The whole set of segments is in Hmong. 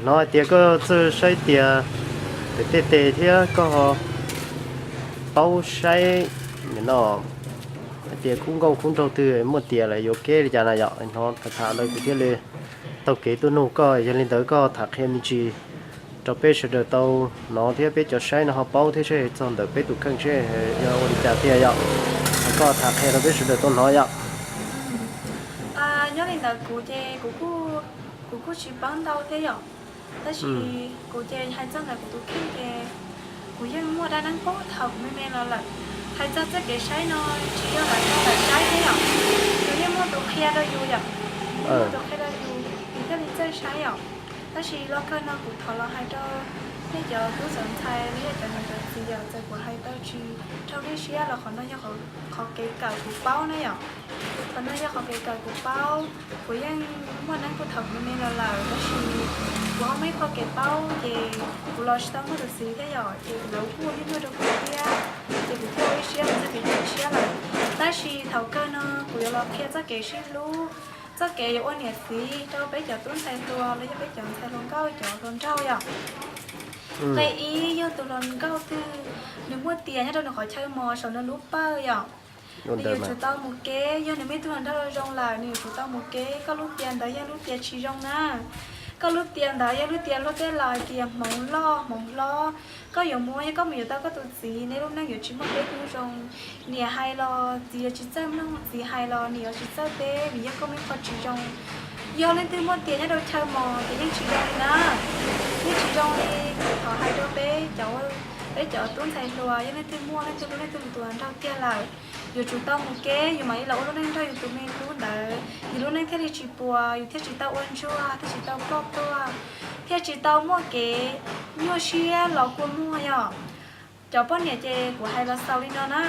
Hnov hais tias koj txawj saib tias tej tes thiab koj ho paub saib no, hais tias khub nkauj khub nraug twg muaj tias lawv yuav keb li cas na yom. Hnov tham tham lawm kuv thiaj li taug kev tuaj nug koj. Yog li ntawd koj tham qhia me ntsis rau peb sawv daws tau hnov thiab peb cov saib no ho paub thiab seb txog ntawm peb tus kheej seb yog ua li cas tiag yom. Koj tham qhia rau peb sawv daws tau hnov yom. Nyob li ntawd kuv ces kuv kuj tsis paub ntau thiab yom. Tab sis kuv ces hais txog ntawm kuv tus kheej ces kuv yeej muaj dab neeb paub thaum kuv me me los lawm. Hais txog txoj kev saib no tsis yog lam tau lam saib thiab yom. Kuv yeej muaj tus qhia rau yus yom. Muaj tus qhia rau yus, yus thiaj li txawj saib yom. Tab sis los kawg no kuv thov los hais rau nej cov tub cov ntxhais los yog cov niam cov txiv yom, txawm kuv hais tau tsis raug nej siab los qhov no yog qhov kev kawm kuv paub na yom. Qhov no yog qhov kev kawm kuv paub. Kuv yeej muaj neeb puag thaum kuv me me los lawm tab sis kuv ho muaj ib qho kev paub ces kuv los tsis tau muaj tus txiv thiab yom, ces lawv kuj ua nyuaj nyuaj rau kuv thiab. Ces kuv thiaj ua ib siab mus txoj kev ua siab lawm. Tab sis thaum kawg no kuv yuav los qhia txoj kev sib hlub, txoj kev yuav ua niam txiv rau peb cov tub ntxhais hluas los yog peb cov ntxhais hluas nkauj cov hluas nraug yom. Nqe ib, yog tus hluas nkauj twg nws muaj tias nyob rau nws qhov chaw mos saum nws lub pawj yom, nws yuav tsum tau mus keb. Yog nws muaj ib tug hluas nraug zoo lawm nws yuav tsum tau mus keb. Koj lub tias ntawd yog lub tias tsis zoo na. Koj lub tias ntawd yog lub tias luag tej laus hais tias hmoov loj hmoov hlob. Koj yuav muab, yog koj mus yuav tau koj tus txiv, nej lub neej yuav tsis muaj peb hnub zoo. Niam hais los txiv yuav tsis txawj mloog, txiv hais los niam yuav tsis txawj teb vim yog koj muaj ib qho tsis zoo. Yog leej twg muaj tias nyob rau chaw mos ces yeej tsis zoo li na. Yeej tsis zoo li. Kuv thov hais rau peb cov, peb cov tub ntxhais hluas, yog leej twg muaj leej twg hlub leej twg tus hluas nraug tiag lawm, yuav tsum tau mus keb, yus mam li los ua lub neej nrog yus tus me hlub ntawd, yus lub neej thiaj li tsis puas, yus thiaj tsis tau ua ntsuag, thiaj tsis tau ploj tuag, thiaj tsis tau muaj kev nyuaj siab los kua muag yom. Cov poj niam ces kuv hais los xaus li no na.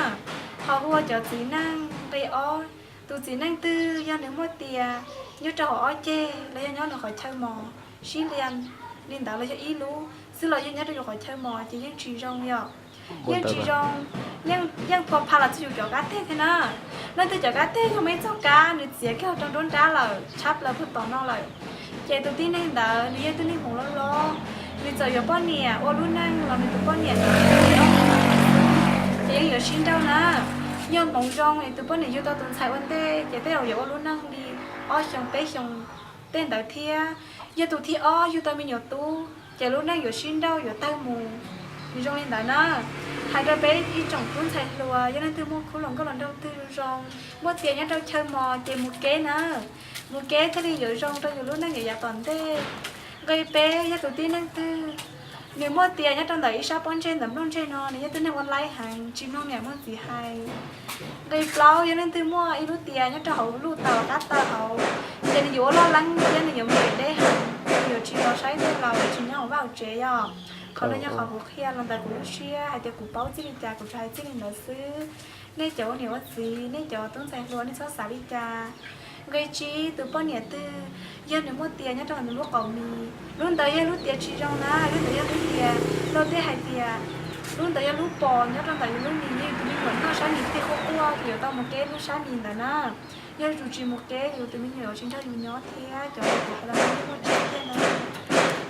Ho hu ua cov txiv neej nqe ob, tus txiv neej twg yog nws muaj tias nyob rau hauv ob ceg los yog nyob nws qhov chaw mos sib lia li ntawd los yog ib lub xwb los yog nyob rau yus qhov chaw mos ces yeej tsis zoo yom. Yeej tsis zoo, yeej, yeej pha pha los txog yus cov kab teg thiab na. Leej twg cov kab teg yog muaj ib txoj kab nws txiav kiag rau nruab nrab lawm tshab plaws puag tom no lawm, ces tus tib neeg ntawd nws yog ib tug neeg hmoov loj hlob, nws txawm yuav poj niam ua lub neej los nws tus poj niam ntawd ces yeej yuav sib nrauj na. Yog hmoov zoo es tus poj niam yug tau tus ntxhais ua ntej ces tej zaum yuav ua lub neej li ob xyoo peb xyoo tej ntawd thiab. Yog tus thib ob yug tau me nyuam tub ces lub neej yuav sib nrauj yuav tawg mus. Nws zoo li ntawd na. Hais rau peb ib tsoom tub ntxhais hluas, yog leej twg muaj khub hluas nkauj hluas nraug twg zoo, muaj tias nyob rau chaw mos ces mus keb na. Mus keb thiaj li yuav zoo rau yus lub neej yuav yav tom ntej. Nqe peb, yog tus tib neeg twg nws muaj tias nyob rau ntawm ib sab pob ntseg ntawm nplooj ntseg no nws yog tib neeg ua laib heev, tsis mloog niam mloog txiv hais. Nqe plaub, yog leej twg muaj ib lub tias nyob rau hauv luj taws qab taw hauv, ces nws yuav ua loj leeb thiab nws yuav mus deb heev, nws yuav tsis los saib tej laus, yuav tsis nyob hauv vaj hauv tsev yom. Qhov no yog qhov kuv qhia los ntawm kuv lub siab hais tias kuv paub txij li cas kuv tsuas hais txij li ntawd xwb. Nej cov ua niam ua txiv, nej cov tub ntxhais hluas nej txhob xav li cas. Nqe tsib, tus poj niam twg yog nws muaj tias nyob rau nws lub qaum mis, lub ntawd yog lub tias tsis zoo na, lub ntawd yog lub tias luag tej hais tias lub ntawd yog lub pos nyob rau ntawm yus lub mis, yus tus me nyuam noj sab mis thiaj quaj quaj, ces yuav tau mus keb lub sab mis ntawd na. Yog yus tsis mus keb, yus tus me nyuam yuav tsis nrog yus nyob thiab. Cov kuv hais los yeej muaj tseeb thiab na.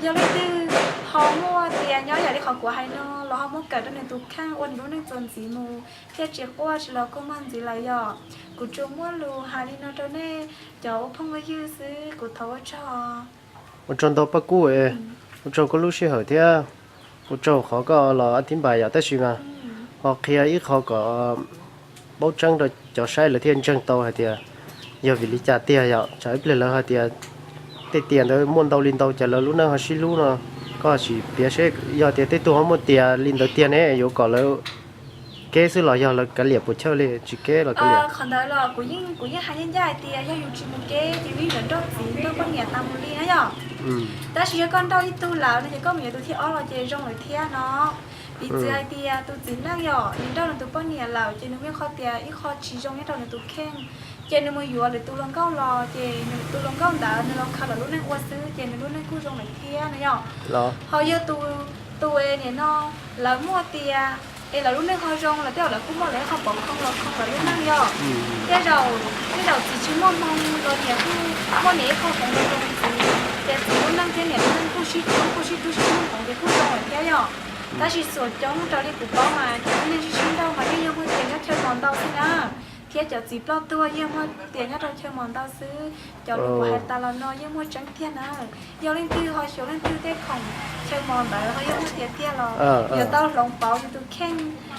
Yog leej twg ho muaj tias nyob yam li qhov kuv hais no los ho muab kawm rau nws tus kheej ua nws lub neej txuas ntxiv mus thiaj tsis quaj tsis los kua muag ntxiv lawm yom. Kuv tsuas muaj lus hais li no rau nej cov ua phooj ua ywg xwb, kuv thov ua tsaug. Ua tsaug ntau Paj Kub, ua tsaug koj lub sij hawm thiab ua tsaug qhov koj los a thib npais yom, tab sis mas ho qhia ib qho kom paub tseeb rau cov saib lawv thiaj ntseeg tau hais tias yog vim li cas tiag yom. Tsam ib pliag lawv hais tias tej tias ntawd muaj ntau li ntau ces lawv lub neej ho sib hlub no, koj sim piav seb yog tias tej tug ho muaj tias li ntawd tiag ne yuav kom lawv keb xwb los yog lawv kav liam puas chawj li, tsis keb los kav liam? Qhov ntawd los kuv yeej, kuv yeej hais ncaj ncaj hais tias yog yus tsis mus keb ces yus yeej yuav nrauj txiv nrauj poj niam tas mus li na yom. Tab sis yog koj nrauj ib tug lawm no ces koj mus yuav tus thib ob los ces zoo lawm thiab no. Piv txwv hais tias tus txiv neej yom, nws nrauj nws tus poj niam lawm ces nws muaj qhov tias ib qho tsis zoo nyob rau nws tus kheej, ces nws mus yuav lwm tus hluas nkauj los ces nws tus hluas nkauj ntawd nws los khaws lawv lub neej ua xwb ces nws lub neej kuj zoo lawm thiab no yom. Ho yog tus, tus es nim no lawv muaj tias es lawv lub neej ho zoo los tej zaum lawv kuj muaj lawv ib qho pov khoo los khoo lawv lub neej yom. Tej zaum, tej zaum txiv tsis muaj hmoo los niam kuj muaj niam ib qho hmoov los rau tus txiv. Ces txiv lub neej thiab niam lub neej kuj sib coob, kuj sib hlub sib hlub heev ces kuj zoo lawm thiab yom. Tab sis xuam coob raws li kuv paub mas cov neeg sib sib nrauj mas yeej yog muaj tias nyob chaw mos ntau xwb na, thiab cov txiv ploj tuag yeej muaj tias nyob rau chaw mos ntau xwb. Cov lus kuv hais tas los no yeej muaj tseeb tiag na. Yog leej twg ho xyuas leej twg tej khoom chaw mos ntawd ho yog muaj tias tiag los yuav tau hloov pauv yus tus kheej,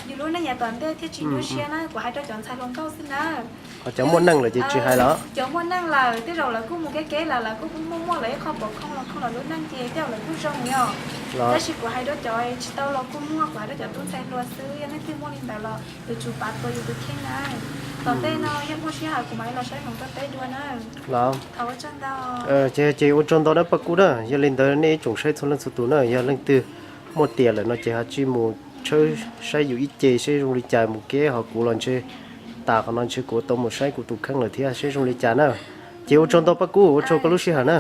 yus lub neej yav tom ntej thiaj tsis nyuaj siab na. Kuv hais rau cov ntxhais hluas nkauj xwb na. Ho cov muaj neej lawm ces tsis hais lawm. Cov muaj neej lawm tej zaum lawv kuj mus kev kev lawm, lawv kuj muaj muaj lawv ib qho pov khooj los khooj lawv lub neej ces tej zaum lawv kuj zoo yom. Tab sis kuv hais rau cov tsis tau los kuj muaj, kuv hais rau cov tub ntxhais hluas xwb, yog leej twg muaj li ntawd los yuav tsum pav tuas yus tus kheej na. Tom ntej no yog muaj sij hawm kuv mam li los saib hmoov rau peb dua na. Los, ces ua tsaug ntau na Paj Kub na, yog li ntawd nej ib tsoom saib txhua leej txhua tus na, yog leej twg muaj tias lawm no ces ho tsij mus tshawb saib yus ib ce seb zoo li cas mus kev, ho kuv los ntshe tas qhov no ntshe kuv tau mus saib kuv tus kheej lawm thiab seb zoo li cas na. Ces ua tsaug ntau Paj Kub, ua tsaug koj lub sij hawm na.